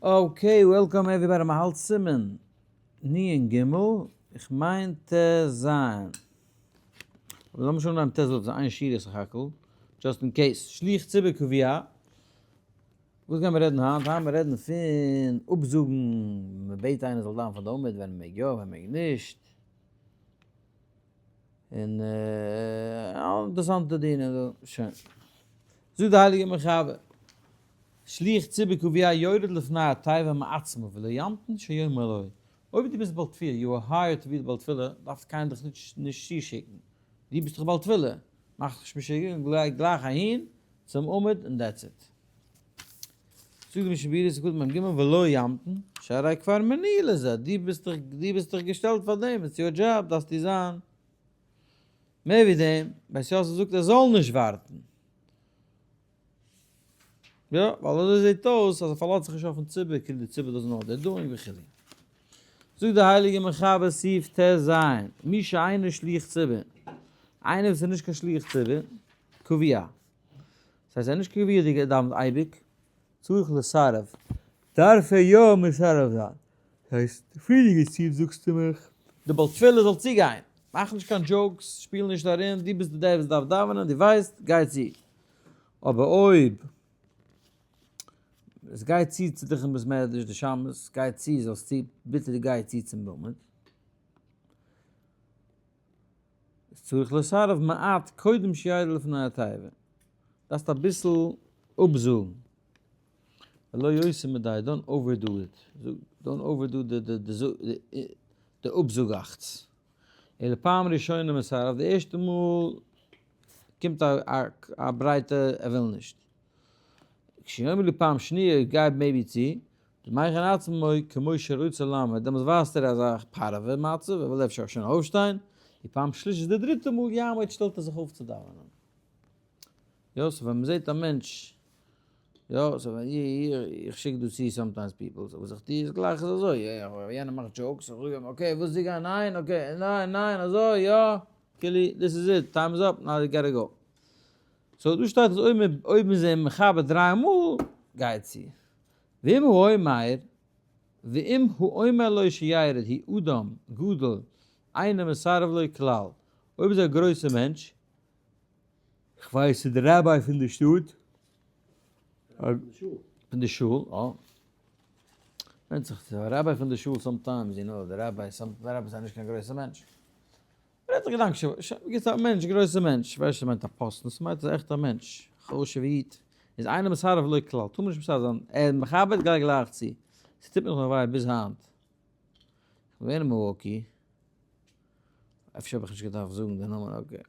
Okay, welcome everybody, מ'האלט סימן נ ג, איך מיין ט ז. אבער לאמיר שוין אנהייבן ט ז, ס'איז איין שורה סך הכל, just in case. שליח ציבור קבוע, וואס גיימיר רעדן היינט? היינט מיר רעדן פון אפזאגן, מ'בעט איינער זאל דאווענען פאר די עמוד, ווען מ'מעג יא, ווען מ'מעג נישט. און אינטערעסאנטע דינים דא. שוין. זאגט די הייליגע מחבר, שליח ציבור קבוע יורד לפני התיבה מעצמו ולא ימתין שיאמר לו. אויב דו ביסט בעל תפילה, you are hired to be די בעל תפילה, דארף קיינער דיך נישט צושיקן. דו ביסט דאך בעל תפילה. מאך דיך נישט משוגע, גיי גלייך אהין צום עמוד און that's it. זאגט די משנה ברורה ס'קודם ביים גמ' ולא ימתין, שהרי כבר מינוהו לזה, דו ביסט דאך דו ביסט דאך געשטעלט פאר דעם, it's your job, דארפסטו זיין מער ווי דעם, בית יוסף זאגט ער זאל נישט ווארטן, יא, ווייל אזוי זעט אויס אז ער פארלאזט זיך נישט אויפן ציבור, כאילו די ציבור doesn't know what they're doing וכו'. זאגט די הייליגע מחבר סעיף ט ז, מי שאינו שליח ציבור, איינער וואס איז נישט קיין שליח ציבור, קבוע, ס'הייסט ער איז נישט קביעות'דיג ער דאווענט אייביג, צריך לסרב, דארף ער יא מסרב זיין, ס'הייסט פריערדיגע סעיף זאגסטו מיך. די בעל תפילה זאל צוגיין, מאך נישט קיין jokes, שפיל נישט ארום, דו ביסט דער וואס דארף דאווענען, דו ווייסט, גיי צו. אבער אויב עס גייט צו צו דיך אין בית מדרש די שמש, גיי צו, זאלסט צו, ביטע גיי צו צום עמוד. איז צריך לסרב מעט קודם שירד לפני התיבה, דארפסט אביסל אפזאגן, ולא יותר מדי, don't overdo it, don't overdo די אפזאגאכטס, אלא פעם ראשונה מסרב, די ערשטע מאל קומט א ברייטע ער וויל נישט, כשיאמר לי פעם שניה גיי maybe צו, דמכין עצמו כמו שרוצה לעמוד, דעמאלטס ווייזט ער אזא פארעווע מצב, ער וויל אפשר שוין אויפשטיין, די פעם שלישית די דריטע מאל יעמוד שטעלט ער זיך אויף צו דאווענען. יא, so ווען מ'זעט א מענטש, יא, so ווען איך שיק דא צו sometimes people, so וואס איך טו איז גלייך איז אזוי, יענער מאכט jokes, איך זאג אים okay וואס די גיין ניין, okay ניין ניין אזוי יא, כאילו this is it, time is up, now you gotta go. So דא שטייט אז אויב מ'איז אים מכבד דריי מאל, גייט צו. ואם הוא אומר, ואם הוא אומר לו שירד הוא אדם גדול אינו מסרב לו כלל, אויב איז ער א גרויסע מענטש, כ'ווייס ס'איז די ראביי פון די שטאט, פון די שול, אה. ווענדט זיך, די ראביי פון די שול sometimes, you know, די ראביי, some rabbis זענען נישט קיין גרויסע מענטש. רעדט זיך געדאנק שוין, גיבט א מענטש, גרויסע מענטש, כ'ווייס נישט צו מיינט א פאסטן, ס'מיינט אז עכט א מענטש, חשוב'ע איד, איז אינו מסרב לו כלל, טאר מען נישט מסרב זיין, ער איז מכבד גיי גלייך צו, ס'טוט מיר נאך וויי ביז היינט, כ'בין געווען אין מילוואקי, אפשר האב איך נישט געדארפט זאגן די נאמען, okay,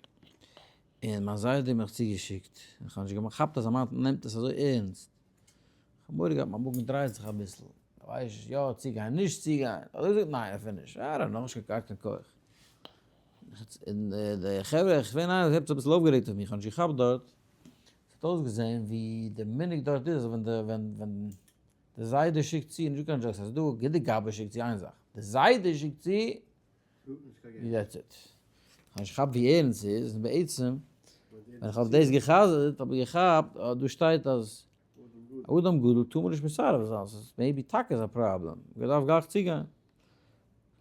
און מיין זיידע האט מיך צוגעשיקט, און כ'האב נישט געכאפט אז א מאן נעמט עס אזוי ערנסט, כ'האב מורא געהאט מיין מאגן דרייט זיך אביסל, כ'ווייס יא צוגיין נישט צוגיין, אזוי געזאגט ניין אפילו נישט, אה ר' נאכנישט געהאט קיין כח. און די חברה, איך בין איינער וואס האט זיך אביסל אויפגערעגט אויף מיך, כ'האב נישט געכאפט דארט, ס'האט אויסגעזען ווי די מנהג דארט איז אז ווען די ווען ווען די זיידע שיקט צו, נישט קיין jokes, אז דא גיט די גבאי שיקט צו איין זאך, די זיידע שיקט צו, that's it. כ'האב נישט געכאפט ווי ערנסט ס'איז, און בעצם ווען איך האב דאס גע'חזר'ט האב איך געכאפט אז דא שטייט אז אדם גדול טאר מען נישט מסרב זיין, ס'איז maybe טאקע איז א פראבלעם, מ'דארף גלייך צוגיין.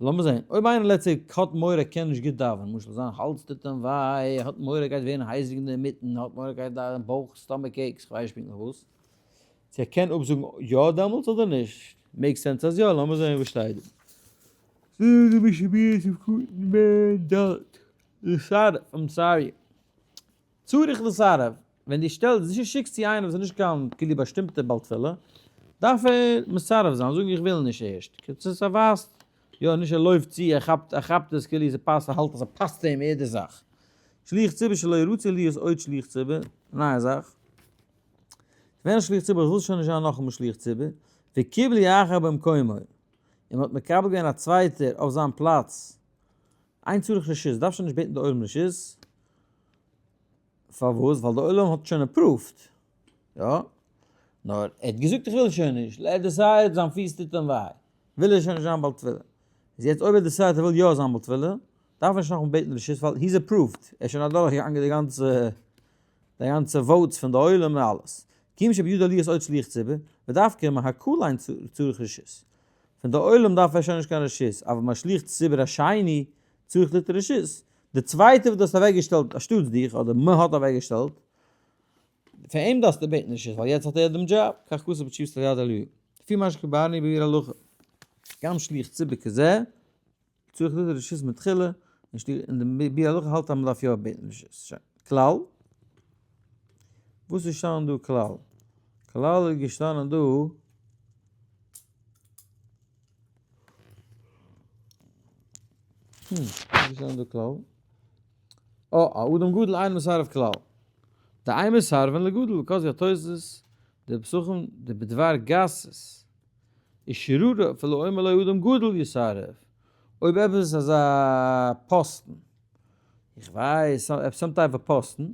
לאמיר זעהן, אויב איינער let's say האט מורא ער קען נישט גוט דאווענען, למשל זיין האלז טוט אים וויי, ער האט מורא ער גייט ווערן הייזעריג אינדערמיטן, האט מורא ער גייט דאווענען בויך, stomach aches, כ'ווייס נישט פונקטליך וואס, צו ער קען אפזאגן יא דעמאלטס אדער נישט, make sense אז יא, לאמיר זעהן וואס שטייט דא. I'm sorry. צריך לסרב, ווען דו שטעלסט, דו שיקסט צו איינעם וואס איז נישט קיין כאילו באשטימטע בעל תפילה, דארף ער מסרב זיין, זאגן איך וויל נישט ערשט, קיצור ס'ווייזט, יא נישט ער לויפט צו, ער כאפט, ער כאפט עס כאילו ס'פאסט, ער האלט אז ס'פאסט אים יעדע זאך. שליח ציבור שלא ירצה להיות עוד שליח ציבור, נייע זאך. ווען א שליח ציבור וויל שוין נישט זיין נאכאמאל שליח ציבור, וקיבלו אחר במקומו, און מ'האט מקבל געווען א צווייטער אויף זיין פלאץ, אין צריך רשות, דארף שוין נישט בעטן די עולם רשות, פארוואס? ווייל די עולם האט שוין approved, יא? נאר ער האט געזאגט איך וויל שוין נישט, ער decide זיין פיס טוט אים וויי, וויל ער שוין נישט זיין בעל תפילה. איז יעצט אויב ער decide ער וויל יא זיין בעל תפילה, דארף ער נישט נאכאמאל בעטן רשות ווייל he's approved, ער איז שוין אדורך געגאנגען די גאנצע די גאנצע votes פון די עולם און אלעס. כיון שבידו להיות עוד שליח ציבור, ודווקא מהקהל אין צריך רשות. פון די עולם דארף ער שוין נישט קיין רשות, אבל משליח ציבור השני צריך ליתן רשות. די צווייטע וואס דו האסט אוועקגעשטעלט אנשטאטס דיך, אדער מען האט אוועקגעשטעלט, פון אים דארפסטו בעטן רשות, ווייל יעצט האט ער דעם דזשאב, כך כתוב בתשובת יד אליהו. לפי מה שכברני בביאור הלכה, גם שליח ציבור כזה, צריך ליתן רשות מתחילה, און די ביאור הלכה האלט אז מען דארף יא בעטן רשות. שוין. כלל? וואס איז געשטאנען דא כלל? כלל איז געשטאנען דא. וואס איז געשטאנען דא כלל? אה, אדם גדול אין מסרב כלל. דאין מסרבין לגדול, כז י התוס', די פסחים, די בדבר גסות. איז שררה אפילו אומר לו אדם גדול יסרב. אויב עפעס איז אזא פאסטן, איך ווייס, עפעס some type of פאסטן,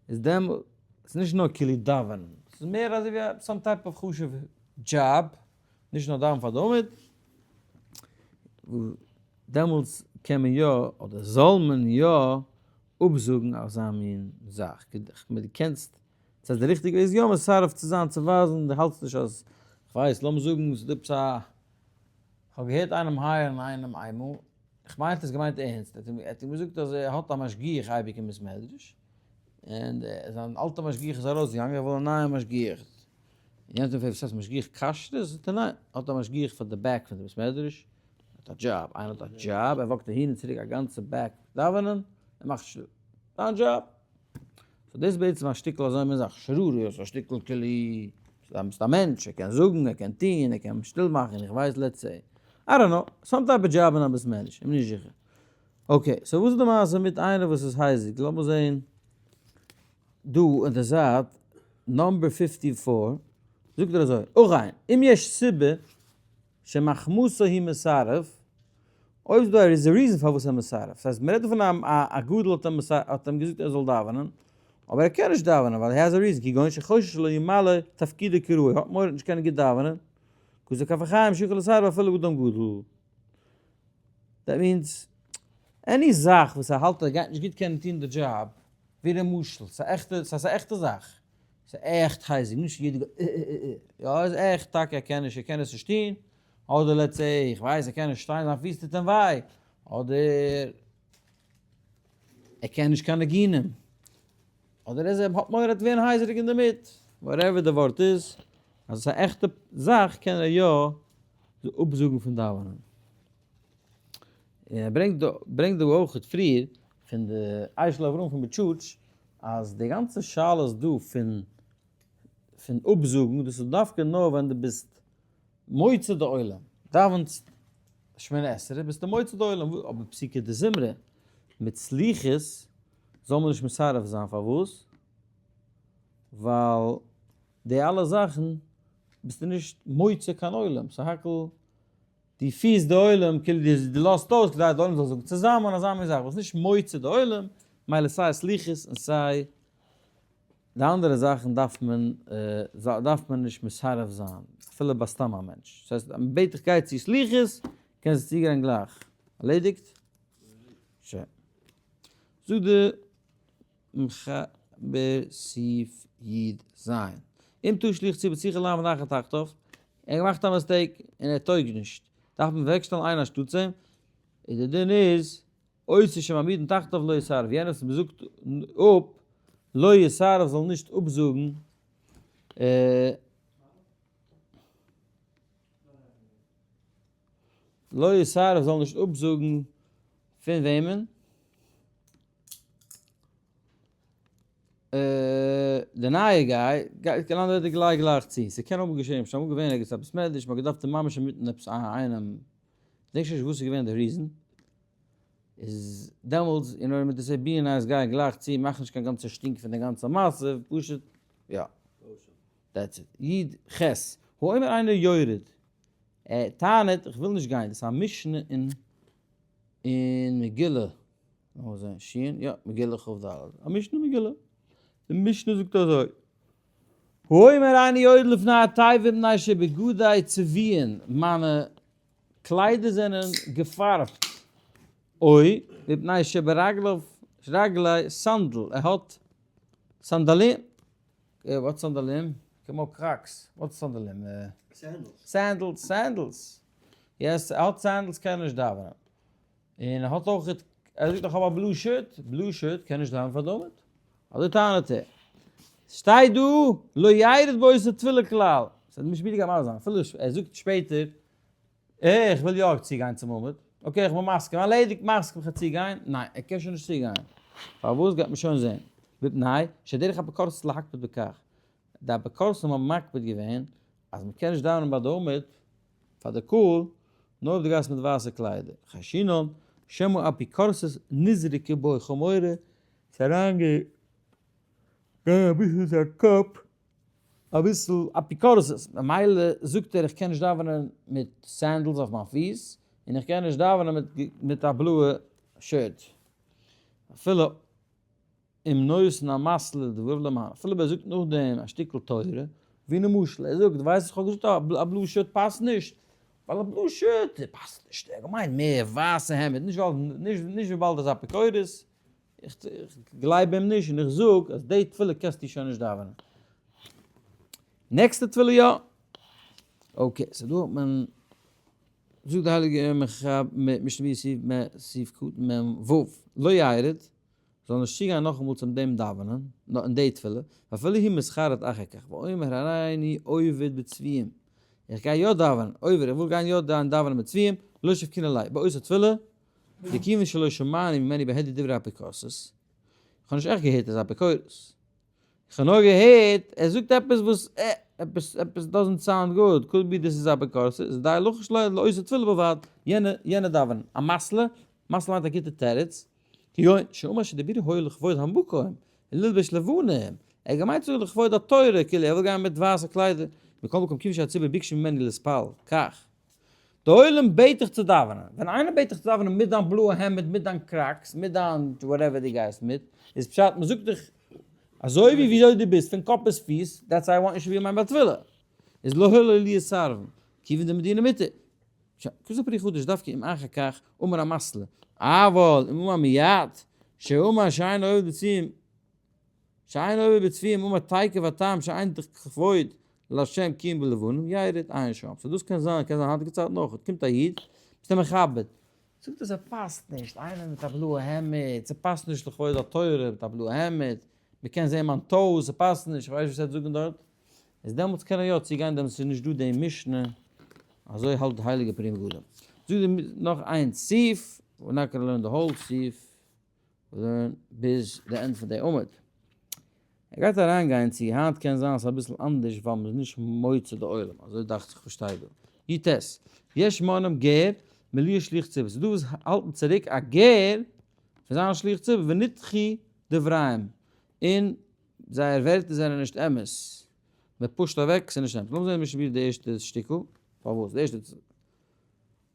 איז דעמאלט, ס'איז נישט נאר כאילו דאווענען, ס'איז מער אזוי ווי some type of חשוב דזשאב, נישט נאר דאווענען פאר די עמוד, דעמאלטס קען מען יא, אדער זאל מען יא, אפזאגן אזא מין זאך, דו קענסט ס'איז די ריכטיגע איז יא מסרב צו זיין צו ווייזן דו האלטסט נישט אז כ'ווייס לאמיר זאגן ס'איז דא עפעס א כ'האב געהערט איינעם hire ן איינעם איינמאל כ'מיין ער האט עס געמיינט ערנסט ער האט אים געזאגט אז ער האט א משגיח אייביג אין בית מדרש און זיין אלטע משגיח איז ארויסגעגאנגען ער וויל א נייע משגיח און יענער האט אים געפרעגט וואס הייסט משגיח כשרות זאגט ער ניין ער האט א משגיח פאר די back פון די בית מדרש ער האט א דזשאב איינער האט א דזשאב ער walk ט אהין און צוריק א גאנצע back דאווענען ער מאכט שטיל זיין דזשאב. so דאס איז בעצם א שטיקל אזוי מין זאך, שררות, א שטיקל כלי, ביסט א מענטש, ער קען זאגן, ער קען טוהן, ער קען שטיל מאכן, איך ווייס let's say, I don't know, some type of דזשאב אין א בית מדרש, איך בין נישט זיכער. okay, so וואס איז די מעשה מיט איינער וואס איז הייזעריג, לאמיר זעהן דא אין די זייט number 54, זאגט ער אזוי, אכן, אם יש סיבה שמחמתו היא מסרב, אויב איז דא א reason פארוואס ער מסרב, ס'הייסט מ'רעדט דא פון א גדול האט אים האט אים געזאגט ער זאל דאווענען, אבער ער קען נישט דאווענען ווייל he has a reason, כגון שחושש שלא ימלא תפקידו כראוי, האט מורא נישט קענען גוט דאווענען, כזה כף החיים שיכול לסרב אפילו אדם גדול. that means, any זאך וואס ער האלט ער גייט נישט גוט קענען טון די דזשאב, ווי למשל, ס'איז א עכטע, ס'איז א עכטע זאך, ס'איז עכט הייזעריג, נישט יעדער גייט יא איז עכט טאקע ער קען נישט ער קען עס נישט טון, אדער let's say איך ווייס ער קען נישט שטיין זיין פיס טוט אים וויי, אדער ער קען נישט קיין ניגונים, אדער איז ער האט מורא ער וועט ווערן הייזעריג אינדערמיט, whatever די ווארט איז, אז עס איז א עכטע זאך קען ער יא אפזאגן פון דאווענען. און ער ברענגט דא ברענגט דא אויך פריער פון די אשל אברהם פון בוטשוטש אז די גאנצע שאלות דא פון פון אפזאגן דאס איז דווקא נאר ווען דו ביסט מוצא די עולם, דאווענסט שמונה עשרה ביסטו מוצא די עולם, אבער פסוקי דזמרה מיט סליחות זאל מען נישט מסרב זיין, פארוואס? ווייל די אלע זאכן ביסטו נישט מוצא קיין עולם, סך הכל דו פירסט די עולם כאילו דו לאזט אויס כדי די עולם זאל זאגן צוזאמען אזא מין זאך, ביסט נישט מוצא די עולם, מילא סיי סליחות און סיי די אנדערע זאכן דארף מען דארף מען נישט מסרב זיין אפילו ביי סתם א מענטש, דאס הייסט מען בעט דיך גיי צו סליחות קענסט צוגיין גלייך, ערלעדיגט? שוין. זאגט די מחבר סעיף י ז, אם טעה שליח ציבור צריכה לעמוד אחר תחתיו, ער האט געמאכט א mistake און ער טויג נישט, דארף מען אוועקשטעלן איינער אנשטאטס אים, און די דין איז אותו שמעמידין תחתיו לא יסרב, יענער וואס מ'זאגט אפ לא יסרב זאל נישט אפזאגן, לא יסרב זאל נישט אפזאגן פון וועמען? די נייע guy גייט געלאנדעט די גלייך גלייך צו, ס'קען האבן געשען, שוין אמאל געווען ערגעץ א בית מדרש, מ'האט געדארפט ממש אינמיטן עפעס איינעם, כ'דענק שוין נישט וואס איז געווען די reason, איז דעמאלטס אין order to say be nice גיי גלייך צו, מאך נישט קיין גאנצע שטינק פון די גאנצע מעשה, פשוט יא, that's it. י ח, האומר אינו יורד, ער טענה'ט איך וויל נישט גיין, דאס איז א משנה אין אין מגילה, לאמיר זען, שין, יא, מגילה כ ד, א משנה מגילה, די משנה זאגט אזוי, האומר איני יורד לפני התיבה מפני שבגדי צבועין, מיינע קליידער זענען געפארבט, או מפני שברגליו רגלי סנדל, ער האט סנדלים, ער האט סנדלים? כמו Crocs, what's סנדלים? Sandals, sandals. Yes, ער האט sandals קען ער נישט דאווענען. און ער האט אויך, ער זאגט איך האב א blue shirt, blue shirt קען נישט דאווענען פאר דוד. אזוי טענה'ט ער. שטייט דא לא ירד באותה תפילה כלל. ס'האט נישט מיט געמאכט זיין אפילו ער זאגט שפעטער איך וויל יא צוגיין צום עמוד. Okay איך בין מסכים, ארלעדיגט מסכים איך צוגיין. ניין ער קען שוין נישט צוגיין. פארוואס גייט מען שוין זען. בתנאי שדרך אפיקורסות להקפיד בכך. די אפיקורסים האבן מקפיד געווען אז מען קען נישט דאווענען ביי די עמוד פאר די קהל נאר אויב דו גייסט מיט ווייסע קליידער. חיישינן שמא אפיקורסות נזרקה בו חמורה ס'איז אריינגעגאנגען אביסל אין זיין קאפ אביסל אפיקורסות, ממילא זאגט ער איך קען נישט דאווענען מיט sandals אויף מיין פיס, און איך קען נישט דאווענען מיט א בלויע shirt, אפילו אם נותן אמתלא לדבריו למעלה, אפילו אויב ער זאגט נאכדעם א שטיקל תורה, ווי למשל ער זאגט ווייסט איך האב געזאגט א בלויע shirt פאסט נישט, ווייל א בלויע shirt פאסט נישט, ער האט געמיינט מער ווייסע העמד, נישט וויבאלד ער איז אפיקורס, איך גלייב אים נישט און איך זאג אז די תפילה קענסטו שוין נישט דאווענען. נעקסטע תפילה יא. Okay, so דא האט מען, זאגט די הייליגע משנה ברורה סעיף מ סעיף קטן מ ו, לא ירד, זאל נישט צוגיין נאכאמאל צום דעם דאווענען, נאר אין די תפילה, ואפילו הוא מתחרט אחר כך, ואומר הריני עובד בצבועים, איך גיי יא דאווענען, עובר, איך וויל גיין יא דאווענען מיט צבועים, לא שבקינא ליה, באותה תפילה, דכיוון שלא שמענו ממנו בהדיא דברי אפיקורסות, איך האב נישט עכט געהערט אז אפיקורס, איך האב נאר געהערט ער זאגט עפעס וואס עפעס עפעס doesn't sound good, could be דאס איז אפיקורסות, איז די הלכה שלא לעושה תפילה בלבד, יענע יענע דאווענען, אמתלא, אמתלא מיינט א גוטע תירוץ, כגון שאמר שדיבורו היה לכבוד המקום, ללבוש לבנים, ער האט געמיינט צו זאגן לכבוד התורה, כאילו ער וויל גיין מיט ווייסע קליידער, מכל מקום כיוון שהציבור ביקשו ממנו להתפלל, כך. די עולם בעט דיך צו דאווענען, ווען איינער בעט דיך צו דאווענען מיט דיין בלויע העמד, מיט דיין Crocs, מיט דיין whatever דו גייסט מיט, איז פשט מען זאגט דיך אזוי ווי וויאזוי דו ביסט פון קאפ ביז פיס, that's I want you should be מיין בעל תפילה, איז לא הועיל להיות סרבן, כיוון דמדינא מותר. כזה פרי חדש דווקא אם אחר כך אמר אמתלא, אבל אם אמר מיד, שאמר שאין עובד בצבועים, שאין עובד בצבועים אמר תיכף הטעם שאין כבוד לשם כי אם בלבנים ירד עיין שם. So דאס קען זיין, קען זיין היינטיגע צייטן אויך, קומט א איד, ביסט אים מכבד, זאגט ער ס'פאסט נישט, איינער מיט א בלויע העמד, ס'פאסט נישט לכבוד התורה מיט א בלויע העמד, מ'קען זען מיין toes, ס'פאסט נישט, כ'ווייס נישט וואס ער וועט זאגן דארט, איז דעמאלטס קען ער יא צוגיין, דעמאלטס איז נישט דא די משנה, אזוי האלט די הייליגע פרי מגדים. זאגט די נאך איין סעיף, we're not gonna learn the whole סעיף, learn ביז די end פון די עמוד. ער גייט אריין גיין צו היינט קען זיין ס'איז אביסל אנדערש ווייל מ'איז נישט מוצא די עולם, אזוי דאכט זיך פארשטיי דא. י ט, יש מונעים גר מלהיות שליח ציבור, ס'איז דא וואס האלטן צוריק א גר פון זיין א שליח ציבור ונדחו דבריהם, און זייער ווערטער זענען נישט אמת, מען push ט אוועק ס'איז נישט אמת. לאמיר זען משנה ברורה די ערשטע שטיקל, פארוואס די ערשטע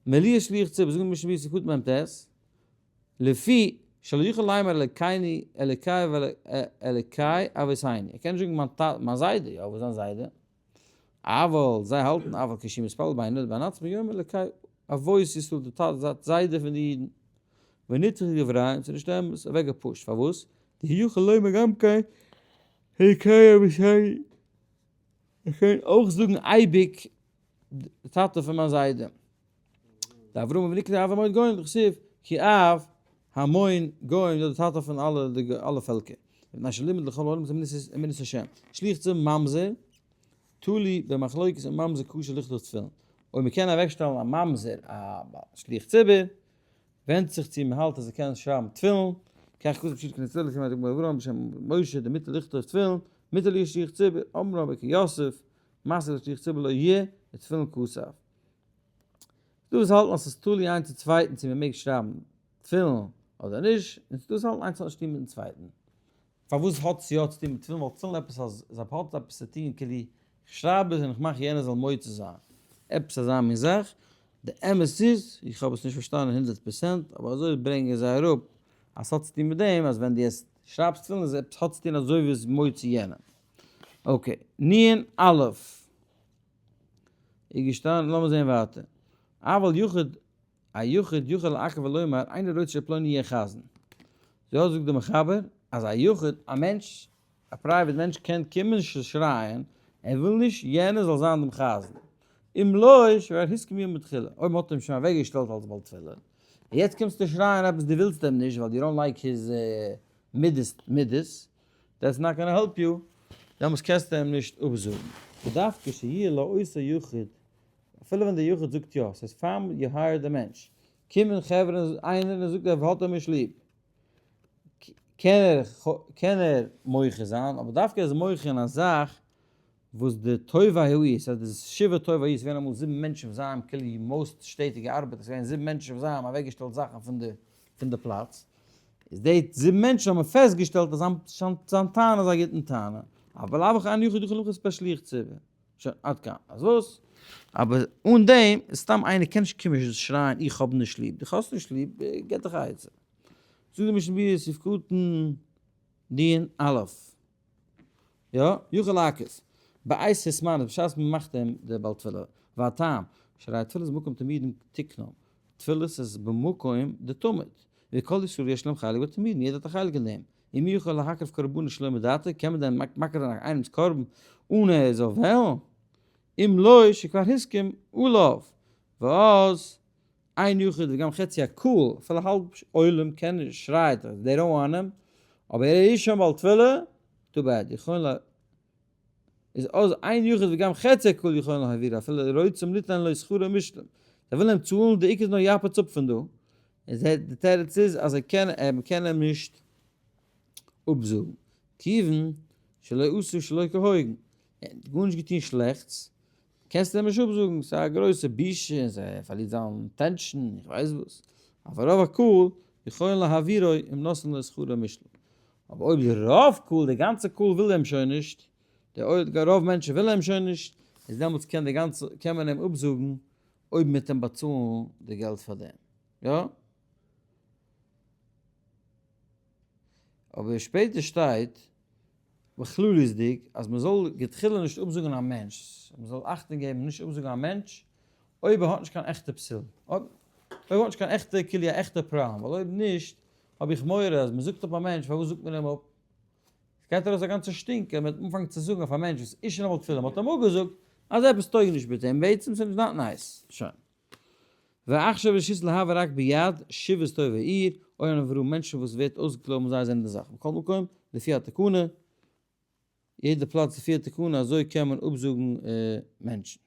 מלהיות שליח ציבור, זאגן משנה ברורה סעיף קטן מ ט, לפי שלא יוכל לומר אלקינו אלקי ואלקי אבותינו, ער קען נישט זאגן מיין טאטע מיין זיידע, יא וואס זיין זיידע? אבל זיי האלטן אבל כשהוא מתפלל בינו לבין עצמו יאמר אלקי אבות ישראל די טאטע זיידע פון די אידן, ונדחו דבריהם ס'איז נישט אמת, אוועק גע push ט, פארוואס? דיוכל לומר גם כן אלקי אבותינו, ער קען אויך זאגן אייביג די טאטע פון מיין זיידע. דאברהם אבינו נקרא אב המון גוים דכתיב כי אב המון גוים דאס איז די טאטע פון אלע די אלע פעלקער. מפני שלימד לכל העולם את אמונת השם. שליח ציבור ממזר תלוי במחלוקת אם ממזר כשר לכתוב תפילין. אויב מען קען אוועקשטעלן א ממזר א שליח ציבור ווענדט זיך צו מען האלט אז ער קען שרייבן תפילין, כך כתוב פשוט כנס תפילין לפי דגמרא אברהם בשם משה דמותר לכתוב תפילין, מותר להיות שליח ציבור, אמר רבי יוסף, מעשה לשליח ציבור לא יהיה, ותפילין כתב. ס'דא וואס האלטן אז ס'איז תלוי איינס צו צווייטן צו מ'מעג שרייבן תפילין אדער נישט, און ס'דא וואס האלטן איינס האט נישט צוטון מיטן צווייטן. פארוואס האט עס יא צוטון מיט תפילין? ווייל תפילין עפעס אז עס האט עפעס צו טון כאילו איך שרייב עס און איך מאך יענער זאל מוציא זיין עפעס אזא מין זאך. די אמת איז, איך האב עס נישט פארשטאנען 100%, אבער אזוי ברענגען זיי אראפ אז ס'האט צוטון מיט דעם אז ווען דו שרייבסט תפילין איז עפעס האט צוטון אזוי ווי עס מוציא יענעם. Okay, נון אלף. איז געשטאנען, לאמיר זעהן ווייטער. אבל יחיד, א יחיד יכול לעכב ולומר, איני רוצה שפלוני יהיה חזן. יא זאגט דער מחבר, אז א יחיד, א מענטש, א private מענטש קען קומען שרייען, ער וויל נישט יענער זאל זיין דעם חזן. אם לא, שכבר הסכים עמו מתחילה, אויב מ'האט אים שוין אוועקגעשטעלט אלס בעל תפילה, און יעצט קומסטו שרייען עפעס דו ווילסט אים נישט ווייל you don't like his מידות מידות, that's not gonna help you, דעמאלטס קענסטו אים נישט אפזאגן. ודווקא שיהיה לאותו יחיד, אפילו ווען דער יחיד זאגט יא, ס'איז פאר you hire די מענטש, קומען חברה איינער און זאגט ער האט אים נישט ליב, קען ער מוחה זיין, אבער דווקא ער איז מוחה אין א זאך וואס די טובי העיר, ס'הייסט די שבעה טובי העיר, ס'איז געווען אמאל זיבן מענטשן וואס זיי האבן כאילו most שטעט געארבעט, עס איז געווען זיבן מענטשן וואס זיי האבן אוועקגעשטעלט זאכן פון די פון די פלאץ, איז די זיבן מענטשן האבן פעסטגעשטעלט אז זיין טענה איז א גוטן טענה, אבל לאו הכי אין יחיד יכול למחות בשליח ציבור. שוין, עד כאן. אז וואס? אבער אן דעם, סתם איינער קען נישט קומען שרייען איך האב נישט ליב, דו האסט נישט ליב, גיב דיך א עצה. זאגט די משנה ברורה סעיף קטן דין א', יא, יכול לעכב, בעת התמנות, בשעת מען מאכט אים די בעל תפילה, והטעם, שהרי תפילה איז במקום תמידים תקנום, תפילות איז במקום די תמיד, וכל ישראל יש להם חלק בתמידים, יעדער האט א חלק אין דעם, ומי יכול להקריב קרבנו שלא מדעתו, קען מען דען מקריב זיין איינעמס קרבן אן ער זאל וועלן? אם לא שכבר הסכים עליו, ואז אין יחיד וגם חצי הקהל, אפילו האלב עולם קען נישט, שרייט אז they don't want him, אבער ער איז שוין בעל תפילה, too bad, יכולין לה, איז אז אין יחיד וגם חצי הקהל יכולין להעביר, אפילו רוצים ליתן לו שכרו מושלם, זיי ווילן אים צאלן, די עיקר איז נאר יפוצ אפ פון דא, איז די תירוץ איז אז ער קען מען קען אים נישט אפזאגן, כיוון שלא עשו שלא כהוגן, ער האט גארנישט געטון שלעכטס, קענסטו אים נישט אפזאגן, ס'איז א גרויסע בושה און ס'ער פארלירט זיין attention, איך ווייס וואס, אבל רוב הקהל יכולין להעבירו אם נותנין לו שכרו מושלם, אבער אויב די רוב קהל, די גאנצע קהל וויל אים שוין נישט, די רוב מענטשן ווילן אים שוין נישט, איז דעמאלטס קען די גאנצע, קען מען אים אפזאגן אויב מ'וועט אים באצאלן די געלט פאר דעם, יא? אבער שפעטער שטייט בכלליות'דיג אז מען זאל געתחילה נישט אפזאגן א מענטש, מען זאל אכטונג געבן נישט אפזאגן א מענטש אויב ער האט נישט קיין עכטע פסול, אויב ער האט נישט קיין עכטע כאילו א עכטע פראבלעם, ווייל אויב נישט האב איך מורא אז מען זאגט אפ א מענטש, פארוואס זאגט מען אים אפ? עס גייט ארויס א גאנצע שטינק אז מען האט אנגעפאנגען צו זאגן אויף א מענטש וואס איז שוין אמאל תפילה, מען האט אים אפגעזאגט אז עפעס טויג נישט מיט אים, בעצם ס'איז not nice, שוין. ועכשיו רשות להעביר רק ביד שבעת טובי העיר, אוי און אברהם מענטשן וואס ווערט אויסגעקלויבן זיי זענען די זאך, מכל מקום לפי התקנה, יעדע פלאץ לפי התקנה אזוי קען מען אפזאגן מענטשן.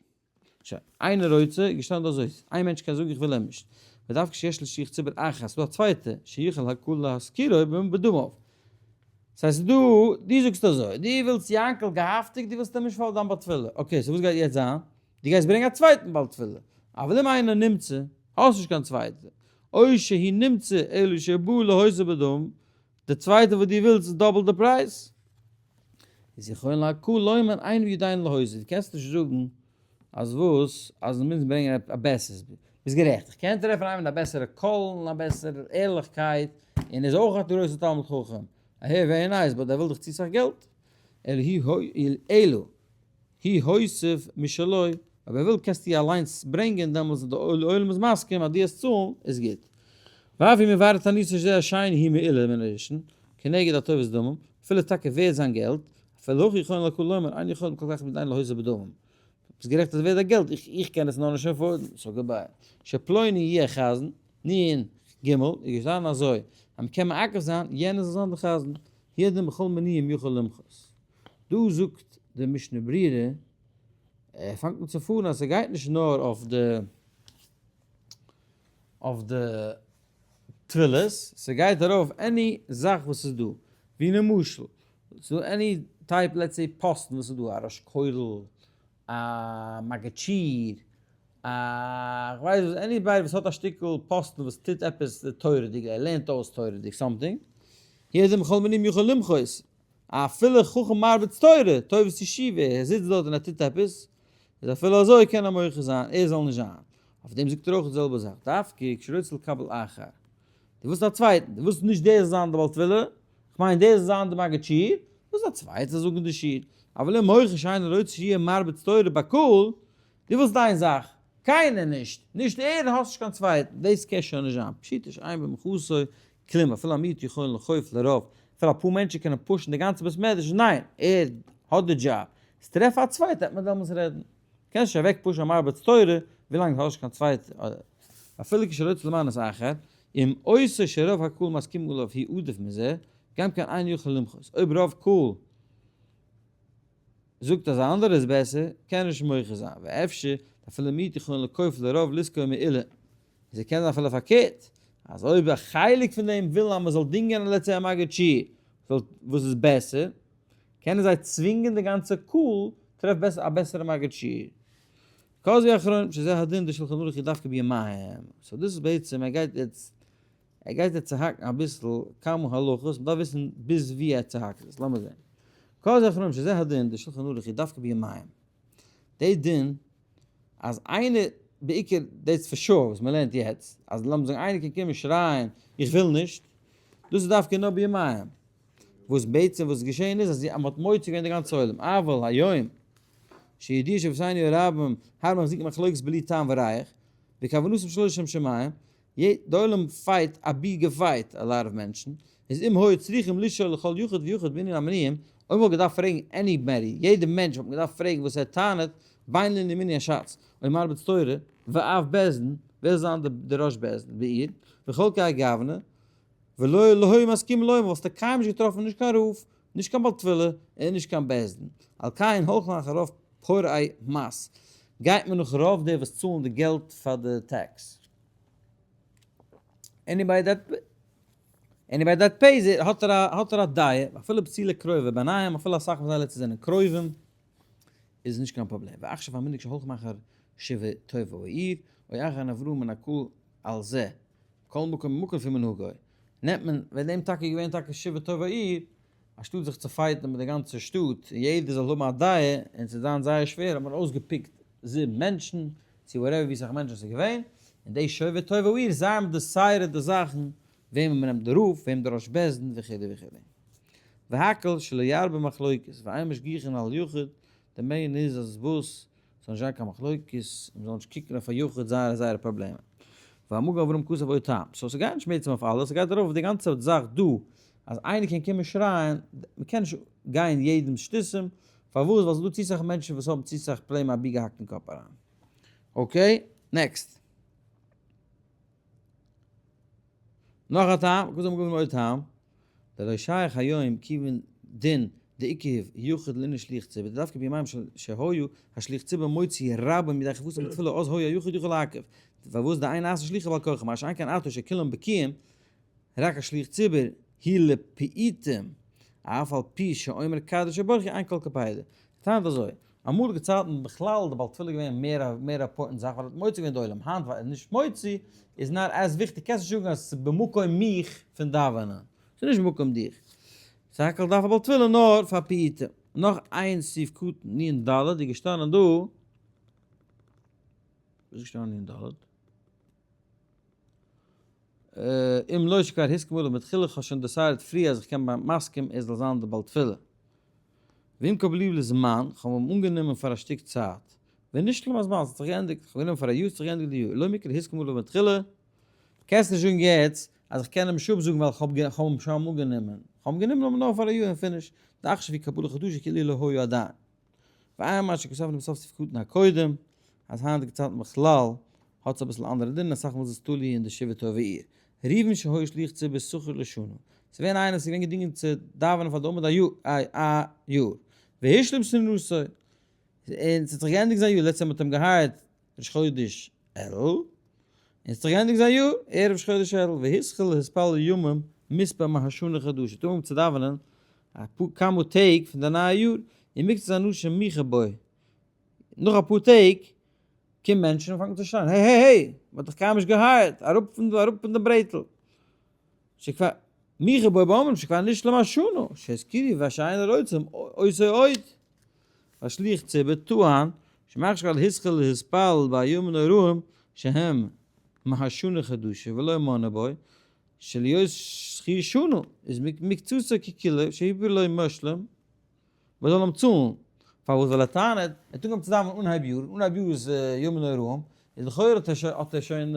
שוין, איינער רוצה, איז געשטאנען דא אזוי, איין מענטש קען זאגן איך וויל אים נישט, ודווקא שיש לשליח ציבור אחת, ס'דא א צווייטע, שיכול הקהל להשכירו בדמיו. ס'הייסט דא, דו זאגסט אזוי, דו ווילסט יענקל געהאפטיג, דו ווילסט אים נישט פאר דיין בעל תפילה, okay, so וואס גייט יעצט זיין? דו גייסט ברענגען א צווייטן בעל תפילה, אבל אם אינו נמצא, האסט נישט קיין צווייטע, או שהוא נמצא אלא שבא להוסיף בדמים, די צווייטע וואס דו ווילסט איז double די פרייז. איז יכול הקהל לומר אין בידינו להוסיף, דו קענסט נישט זאגן אז וואס, אז מ'מוז ברענגען א בעסערס, ביסט גערעכט, איך קען טרעפן איינעם מיט א בעסערע קול און א בעסערע ערליכקייט, און איז אויך א גרויסע תלמיד חכם, אהער very nice, but ער וויל דאך צו סאך געלט, אלא הוא הוסיף משלו, אויב ער וויל קענסטו אליינס ברענגען דעמאלס אז די עולם איז מסכים אז דו עסט צאלן איז גוט. ואף אם יברר טענותו שזה השני היא מעולה מן הראשון, כנגד הטובת דמים, אפילו טאקע ווערד זיין געלט, אפילו הכי יכולין לקהל לומר אין יכולין כל כך בידינו להוסיף בדמים. ביסט גערעכט אז ווערד א געלט, איך קען עס נאר נישט afford ן, so goodbye. שפלוני יהיה חזן, נ ג, איז געשטאנען אזוי, אז מ'קען מעכב זיין, יענער זאל זיין די חזן, ידען בכל מניעים יכול למחות. דא זאגט די משנה ברורה, ער פאנגט אן צו פארן אז ס'גייט נישט נאר אויף די אויף די תפילות, ס'גייט ארויף any זאך וואס איז דא, ווי למשל, ס'דא any type let's say פאסטן וואס איז דא, א ראש כולל, א מגיד שיעור, א כ'ווייס וואס, anybody וואס האט א שטיקל פאסטן וואס טוט עפעס תורה'דיג, ער לערנט אויס תורה'דיג something, יעדער מכל מינים יכול למחות, אפילו חכם מרביץ תורה, טובת ישיבה, ער זיצט דארט און ער טוט עפעס, איז אפילו אזוי קען ער מוחה זיין, ער זאל נישט זיין. אויף דעם זאגט ער אויך די זעלבע זאך, דווקא כשרוצה לקבל אחר. דו ווילסט א צווייטן, דו ווילסט נישט דער זאל זיין די בעל תפילה, כ'מיין דער זאל זיין די מגיד שיעור, דו ווילסט א צווייטער זאל זאגן די שיעור, אבל אם מוחה שאינו רוצה שיהיה מרביץ תורה בקהל, דו ווילסט דיין זאך, קיינער נישט, נישט ער, האסט נישט קיין צווייטן, דאס קען שוין נישט זיין, פשיטא שאין במחאתו כלום, אפילו א מיעוט יכולין לכוף לרוב, אפילו אפאר מענטשן קענען push ן די גאנצע בית מדרש, ניין, ער האט די דזשאב, טרעף א צווייטע וועט מען דעמאלטס רעדן. קענסט נישט אוועק push ן א מרביץ תורה ווילאנג דו האסט נישט קיין צווייטע. אפילו כשרוצה למנות אחר, אם אותו שרוב הקהל מסכים עליו הוא עדיף מזה, גם כן אין יכול למחות. אויב רוב קהל זאגט אז א אנדערע איז בעסער, קען ער נישט מוחה זיין. ואפשר, אפילו מיעוט יכולין לכוף לרוב לשכור מעולה. עס קען זיין אפילו פארקערט, אז אויב א חלק פון דעם ווילן אז מען זאל דינגען א לעצטע מגיד שיעור וואס איז בעסער, קענען זיי צווינגען די גאנצע קהל טרעף בעסער א בעסערע מגיד שיעור. כזו אחרונים שזה הדין דשולחן ערוך איז דווקא בימיהם. so דאס איז בעצם ער גייט יעצט ער גייט יעצט צוהאקן אביסל כמה הלכות, מ'דארף וויסן ביז ווי ער צוהאקט עס, לאמיר זען. כזו אחרונים שזה הדין דשולחן ערוך איז דווקא בימיהם. די דין אז איינער, בעיקר דאס for sure וואס מ'לערנט יעצט, אז לאמיר זאגן איינער קען קומען שרייען איך וויל נישט, דאס איז דווקא נאר בימיהם. וואס בעצם וואס איז געשען איז אז מ'האט מוציא געווען די גאנצע עולם, אבל היום שידוע שאבותינו הרבים הרבה מחזיקים מחלוקת בלי טעם וריח, וכוונתם שלא לשם שמים, די עולם fight אבי געפייט a lot of מענטשן, איז אם היו צריכים לשאול לכל יחיד ויחיד בענין המינויים, אויב מ'וואלט געדארפט פרעגן anybody, יעדע מענטש וואלט מען געדארפט פרעגן וואס ער טענה'ט, בין לענין מנין הש"ץ, אויב מרביץ תורה, ואב בית דין, ווער זאל זיין די ראש בית דין בעיר, וכל כהאי גוונא, ולא לא היו מסכימים לומר, וואלסטו קיינמאל נישט געטראפן נישט קיין רב, נישט קיין בעל תפילה, און נישט קיין בית דין. על כן הולכין אחר רוב פורעי מס. גייט מען נאך רוב די וואס צאלן די געלט פאר די tax. Anybody that anybody that pays it האט ער א האט ער א דעה, אפילו פסילה קרובה ביניהם, אפילו אסאך פון זיי לעצטע זענען קרובים, איז נישט קיין פראבלעם. ועכשיו המנהג שהולכים אחר שבעה טובי העיר, או אחר הנבראים מן הקהל על זה. כל מקום ומקום לפי מנהגו, נעמט מען, ווען דעם טאקע איז געווען טאקע שבעה טובי העיר, אנשטאט זיך צו fight ן מיט די גאנצע שטאט, און יעדער זאל האבן א דעה, און ס'זאל זיין זייער שווער, האט מען אויסגעפיקט זיבן מענטשן, צו whatever ווי סאך מענטשן ס'איז געווען, און די שבעה טובי העיר, זיי האבן decided די זאכן, וועמען מ'נעמט די רב, וועם די ראש בית דין, וכו' וכו'. והכל שלא ירבה מחלוקת, ואין משגיחין על יחיד, די main איז אז וואס ס'זאל נישט זיין קיין מחלוקת, און מ'זאל נישט קוקן אויף א יחיד זייערע זייערע פראבלעמען. והמגן אברהם כתב עוד טעם. so ס'גייט נישט בעצם אויף אלעס, ס'גייט ארויף אויף די גאנצע זאך דא, אז איינער קען קומען שרייען, מ'קען נישט גיין יעדעמ'ס שטותים, פארוואס? ווייל ס'איז דא צו סאך מענטשן וואס האבן צו סאך פראבלעמען אבי געהאקט אין קאפ אריין. Okay, next. נאך א טעם, כתב המגן אברהם עוד טעם. דלא שייך היום כיוון דין דעיקר יחיד לענין שליח ציבור, דווקא בימים שהיו השליח ציבור מוציא רבים ידי חובתם בתפילה אז היה היחיד יכול לעכב, פארוואס דאין נעשה שליחא בעל כרחו, מה שאין כן עתה שכולם בקיאים רק השליח ציבור היא לפעוטים, אף על פי שאומר קדיש וברכי אין כל קפידא. טענה'ט אזוי, אמאליגע צייטן בכלל איז די בעל תפילה געווען מער א מער important זאך ווייל ער האט מוציא געווען די עולם, היינט ווייל ער איז נישט מוציא איז not as וויכטיג, קענסט נישט זאגן אז עס איז במקום מיך פון דאווענען, ס'איז נישט במקום דיך, סך הכל דארף א בעל תפילה נאר פאר פיוטים. נאך איין סעיף קטן נ ד איז געשטאנען דא, וואס איז געשטאנען נ ד? אם לא שכבר הסכים עליו מתחילה, כ'האב שוין decided פריער אז איך קען מסכים ער זאל זיין די בעל תפילה. ואם קבלוהו לזמן, כ'האב אים אנגענומען פאר א שטיק צייט. ונשלם הזמן, ס'האט זיך געענדיגט, כ'האב גענומען פאר א יאר, ס'האט זיך געענדיגט די יאר. לא מיקרי הסכים עליו מתחילה, קענסט נישט זאגן יעצט אז איך קען אים נישט אפזאגן ווייל כ'האב אים שוין אנגענומען. כ'האב אים גענומען אבער נאר פאר א יאר און finish. דעכשיו היא קבלה חדשה כאילו לא היה עדיין. ועיין מה שכתבנו בסוף סעיף קטן הקודם, אז היינטיגע צייטן בכלל האט עס אביסל אנדערע דין, אסאך מאל איז עס תלוי אין די שבעה טובי העיר. ראובן שהיה שליח ציבור שכור לשנה. ס'איז געווען איינער וואס איז געווען געדינגען צו דאווענען פאר די עמוד א יאר. והשלים שנתו. און ס'האט זיך געענדיגט זיין יאר, לעצטע מאל מ'האט אים געהייערט ראש חודש אלול, און ס'האט זיך געענדיגט זיין יאר ערב ראש חודש אלול, והתחיל להתפלל ימים מספר מהשנה חדשה, האט אנגעהויבן צו דאווענען אפאר כמה טעג פון די נייע יאר, ומקצת אנשים מיחה בו, נאך אפאר טעג קומען מענטשן און פאנגן צו שרייען, העי העי העי, מ'האט דיך קיינמאל נישט געהייערט, אראפ פון דא, אראפ פון די ברעטל, שכבר מיחה בו באומרים שכבר נשלם השנה, שהזכירו ושאינו רוצים אותו עוד. והשליח ציבור טען שמאחר שכבר התחיל להתפלל בימים הנוראים שהם מהשנה חדשה ולא מנה בו שלהיות שכיר שנה איז מקצתו ככולו שהיפר לו משלים מען זאל אים צאלן פארוואס ווייל ער טענה'ט ער האט אנגעהויבן צו דאווענען אנהייב יאר אנהייב יאר איז ימים נוראים איז לכאורה האט ער שוין האט ער שוין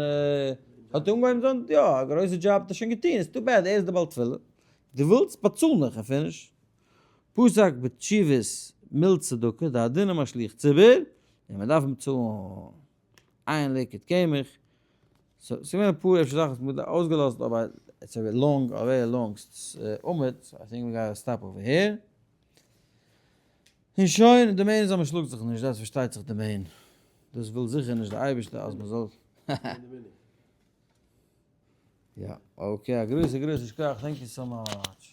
האט ער אנגעהויבן זיין יא א גרויסע דזשאב האט ער שוין געטון איז too bad ער איז די בעל תפילה דו ווילסט באצאל מיך און finish. פסק בתשובות מיל צדקה, די הדין משליח ציבור, און מען דארף אים צאלן איין לקט קמח. so, ס'איז געווען אפאר אפשר זאכן וואס מ'האט אויסגעלאזט אבער it's a long, a very long עמוד, so I think we gotta stop over here. און שוין, די main איז אז מ'שלאגט זיך נישט, דאס פארשטייט זיך די main. דאס וויל זיכער נישט די אייבערשטער אז מ'זאל. יא, okay, א גרויסע גרויסע שכוח, thank you so much.